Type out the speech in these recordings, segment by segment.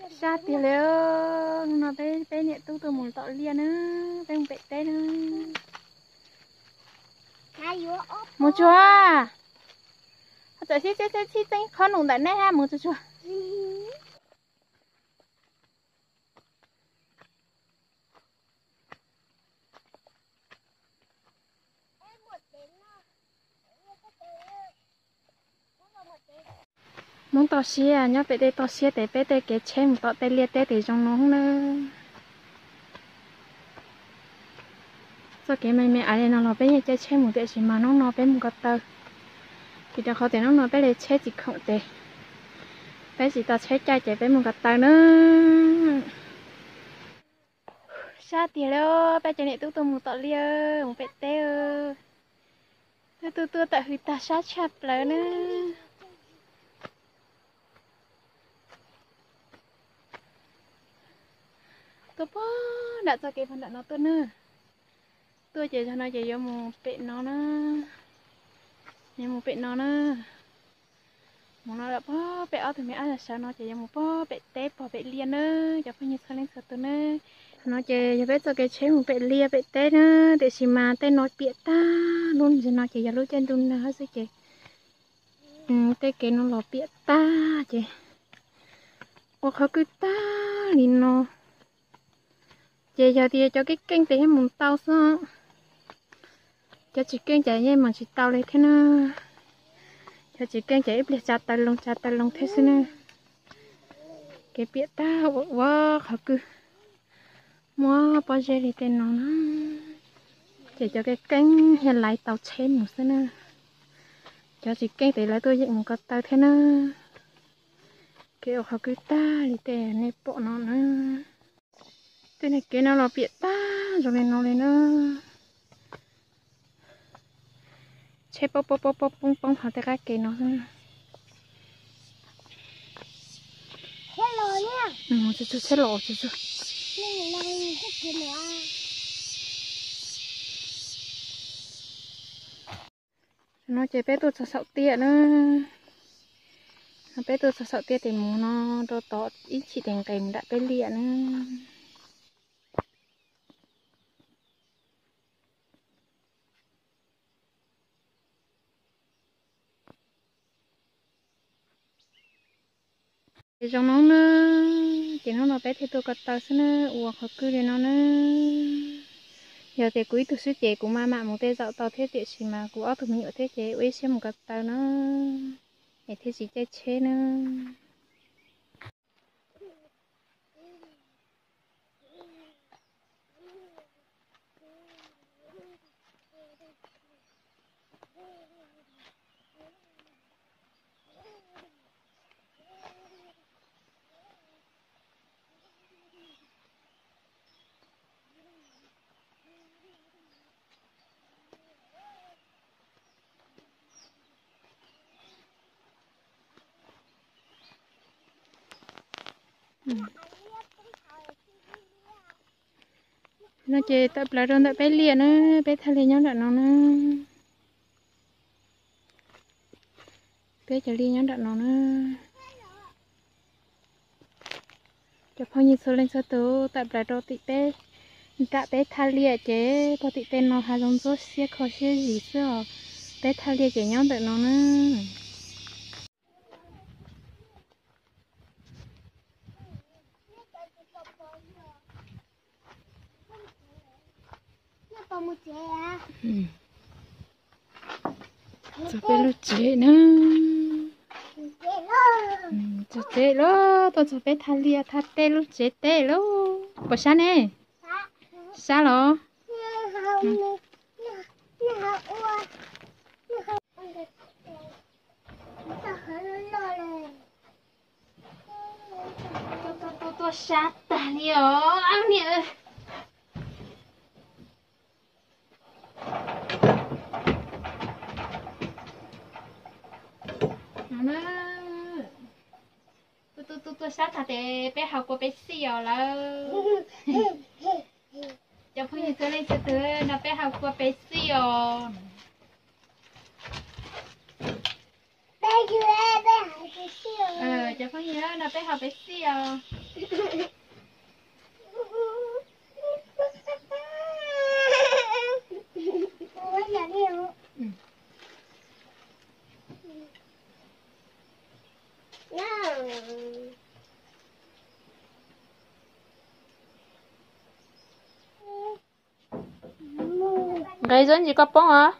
Sab tiag li, hnub no peb, peb niam tub tuaj mus tom liaj na, peb mus pem teb na. Mus tsuag, ho txawm sib txib txib txeeb qhob num ntawm nej mus tsuag tsuag. Hmoob toj siab, nyob pem tej toj siab tes peb tej kev tsheb mus tom tej liaj teb tes zoo no na. Txoj kev me me ais li no los peb yeej caij tsheb mus tiam sis mas hnub no peb mus ko taw. Vim rau qhov tias hnub no peb li tsheb tsis khoom tes peb tsis tau tsheb caij ces peb mus ko taw na. Sab tiag li, peb cov niam tub tuaj mus tom liaj mus pem teb. Tuaj tuaj tuaj tawm hws tag sab tshaj plaws na. Tuaj pog nram txoj kev pog nram no tuaj na. Tuaj ces zog no ces yuav mus pem no na. Yuav mus pem no na. Mus no lawm pog pem ob tug me ab sawv no ces yuav mus pog pem teb pog pem liaj na, cov phooj ywg txhua leej txhua tus na. No ces yog peb txoj kev tsheb mus pem liaj pem teb na, tiam sis mas tej no piam tag, lub ntsis no ces yog lub caij ntuj nag xwb ces tej kev no los piam tag ces ua qhov kwj tag li no. Ces yog tias cov keej keej ces yeej mus tau xwb, cov tsis keej ces yeej mus tsis tau li thiab na. Cov tsis keej ces ib pliag tsa taw loo tsa taw loo thiab xwb na. Kev piam tag ua ua qhov kwj, muab pob zeb li tej no na, ces cov keej keej thiaj laiv tau tsheb mus xwb na. Cov tsis keej ces lawv tuaj yeem mus ko taw thiab na. Kev ua qhov kwj tag li tej nej pom no na. Tej niag kev no los piam tag zoo li no li na. Tsheb poob poob poob poob poob poob hauv tej qab kev no xwb. Tsheb los, tsheb los. No ces peb tuaj txog saum tiaj na. No peb tuaj txog saum tiaj tes mus no rau tod ib chim tes nqes mus nram peb liaj na. Ces zoo no na, ces hnub no peb thiaj tuaj ko taw xwb na, ua qhov kwj li no na. Yog tias kuv ib tug xwb ces kuv maj mam mus tej zaum tau thiab, tiam sis mas kuv ob tug me nyuam thiab ces ua ib siab mus ko taw na, es thiaj tsis caij tsheb na. No ces tawm plaws rau ntawm peb liaj na, peb thaj liaj nyob nram no na. Peb cov liaj nyob nram no na. Cov phooj ywg txhua leej txhua tus, tawm plaws rau tim peb, nram peb thaj liaj ces pog tim tej no hav zoov ntxhuab xiab kho siab zis xwb os. Peb thaj liaj ces nyob ntawm no na. Txog peb lub tsev na. Txog tsev lawm, tuaj txog peb thaj liaj thaj teb lub tsev teb lawm. Puas sab ne? Sab los? Tuaj, tuaj, tuaj sab tag li os niam. Tuaj, tuaj, tuaj sab tag ces peb haus kua peb xij os lawm. Cov phooj ywg txhua leej txhua tus, no peb haus kua peb xij os. Cov phooj ywg, no peb haus peb xij os. Nqe zab ntsis koj poob os.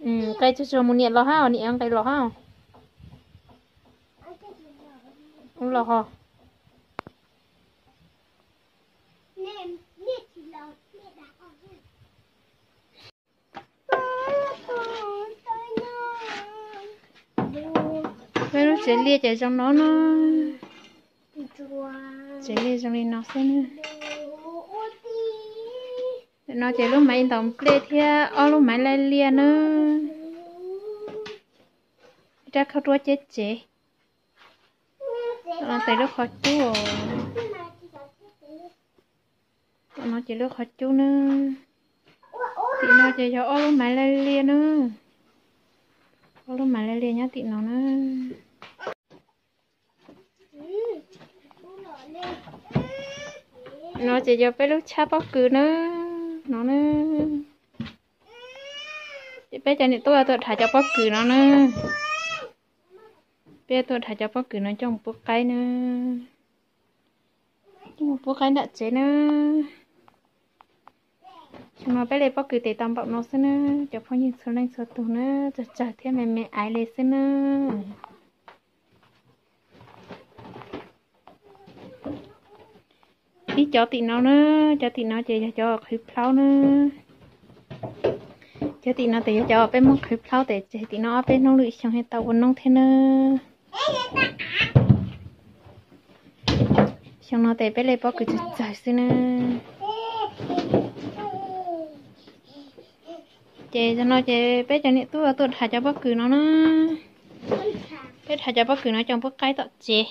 Nqe tsuag tsuag mus niam los hab, niam nqe los hab. Los ho. Peb lub tsev liaj ces zoo no na. Tsev liaj zoo li no xwb na. Tam no ces lub maiv ntaus nplej thiab ob lub maiv laij liaj na. Ib rab khaub ruab ceb ceb. Tam no ces lub qhov cub, tam no ces lub qhov cub na. Tim no ces yog ob lub maiv laij liaj na. Ob lub maiv laij liaj nyob tim no na. No ces yog peb lub tshab pob kws na, no na. Ces peb cov niam tub tuaj rhav cov pob kws no na. Peb tuaj rhav cov pob kws no coj mus pub qaib na. Coj mus pub qaib nram tsev na. Xyoo no peb li pob kws tes tau npaum no xwb na, cov phooj ywg txhua leej txhua tus na, tsawg tsawg thiab me me aiv li xwb na. Ib cov tim no na, cov tim no ces yog cov qhwv plhaub na. Cov tim no ces yog cov peb muab qhwv plhaub tes tseg tim no ob peb hnub lwm xyoo thiaj tau ua noob thiab na. Xyoo no tes peb li pob kws tsawg tsawg xwb na. Ces zaum no ces peb cov niam tub tuaj rhav cov pob kws no na. Peb rhav cov pob kws no coj pub qaib tom tsev.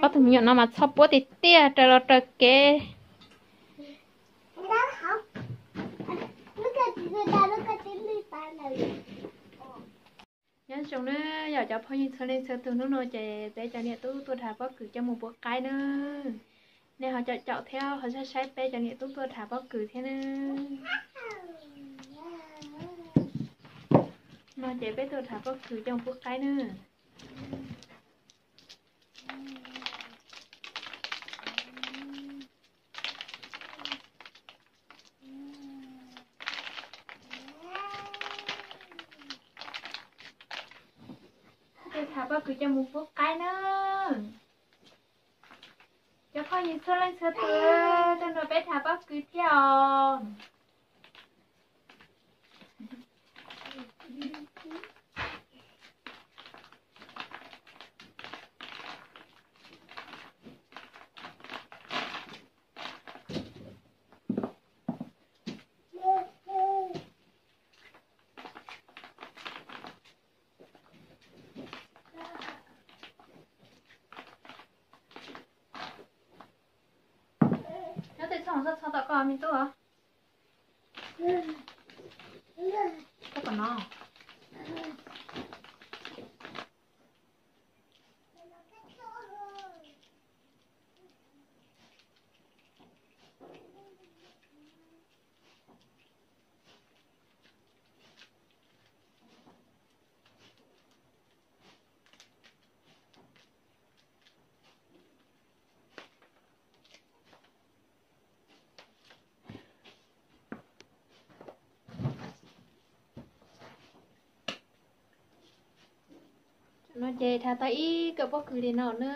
Ob tug me nyuam no mas txhob puab tiag tiag, raws los raws kev. Nyob zoo na yom cov phooj ywg txhua leej txhua tug, hnub no ces peb cov niam tub tuaj rhav pob kws coj mus pub qaib na. Nej ho caum caum thiab ho saib saib peb cov niam tub tuaj rhav pob kws thiab na. No ces peb tuaj rhav pob kws coj mus pub qaib na. Tuaj rhav pob kws coj mus pub qaib na. Cov phooj ywg txhua leej txhua tus, tuaj nrog peb rhav pob kws thiab os. Nyob tej txhob txhob tom koj me tub os. Koj tom no. No ces rhav tau ib kawm pob kws li no na.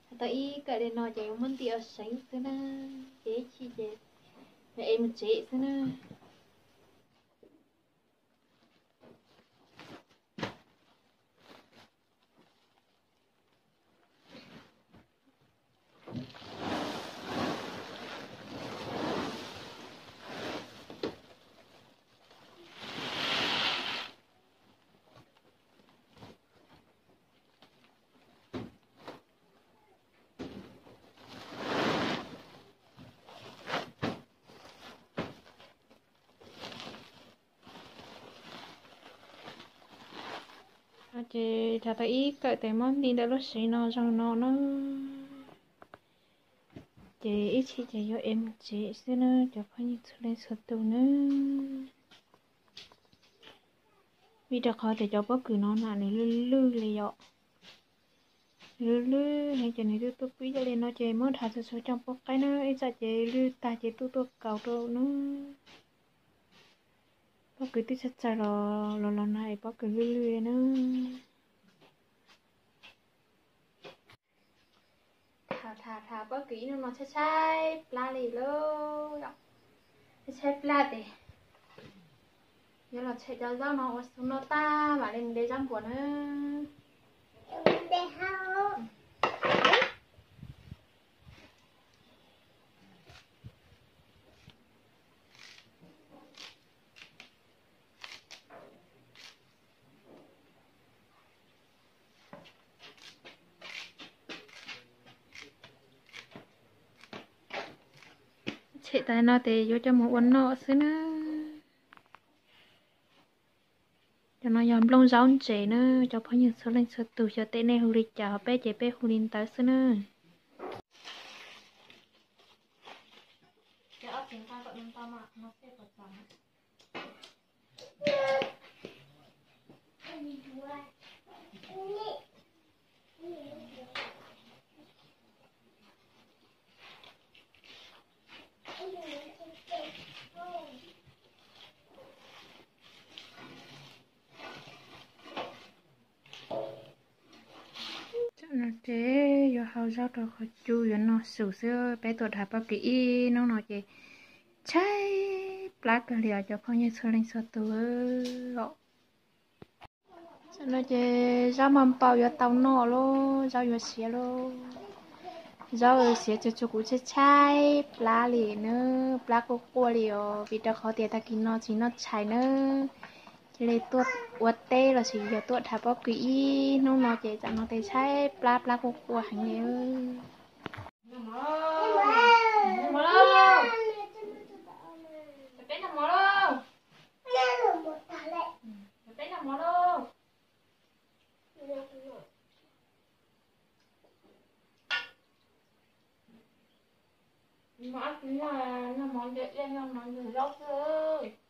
Rhav tau ib kawm li no ces muab nti ua seev xwb na. Ces ib chim ces es mus tsev xwb na. Ces rau tau ib kawm tes muab nti ntawm lub siv no zoo no na. Ces ib chim ces yuav ev mus tsev xwb na cov phooj ywg txhua leej txhua tus na. Vim rau qhov tias cov pob kws no na nws lwj lwj li yom. Lwj lwj heev ces nws twb tuaj pib coj li no ces muab dhos txhua txhua coj pub qaib na, ib tsam ces lwj tag ces tuaj tuaj kaus rau na. Pob kws twb txawj txawj los los los no es pob kws lwj lwj li na. Tham tham tham pob kws ib hnub no tshaib tshaib plab li lauj. Tshaib tshaib plab ces yuav los tshem cov zaub no ua xu noj tag mam li mus de zaub npuas na. Tshem tas no ces yuav coj mus ua noj xwb na. Cov no yog nplooj zaub ntses na, cov phooj ywg txhua leej txhua tus xyov tej nej hu li cas, ho peb ces peb hu li ntawd xwb na. Tam no ces yuav hau zaub rau qhov cub yuav noj xus xwb, peb tuaj dhos pob kws ib hnub no ces tshaib plab kawg li os cov phooj ywg txhua leej txhua tus os. Tam no ces zaub maj npau yuav tau noj lauj, zaub yuav siav lauj. Zaub siav tsuag tsuag kuv tshaib tshaib plab li na, plab quaj quaj li os, vim rau qhov tias tag kis no tsis noj tshais na, cia li tuaj ua teb los sis yog tuaj dhos pob kws ib hnub no ces tam no ces tshaib plab, plab quaj quaj heev li. Mov ab tsi noj, noj mov nte iaj, noj mov nte zaub xwb.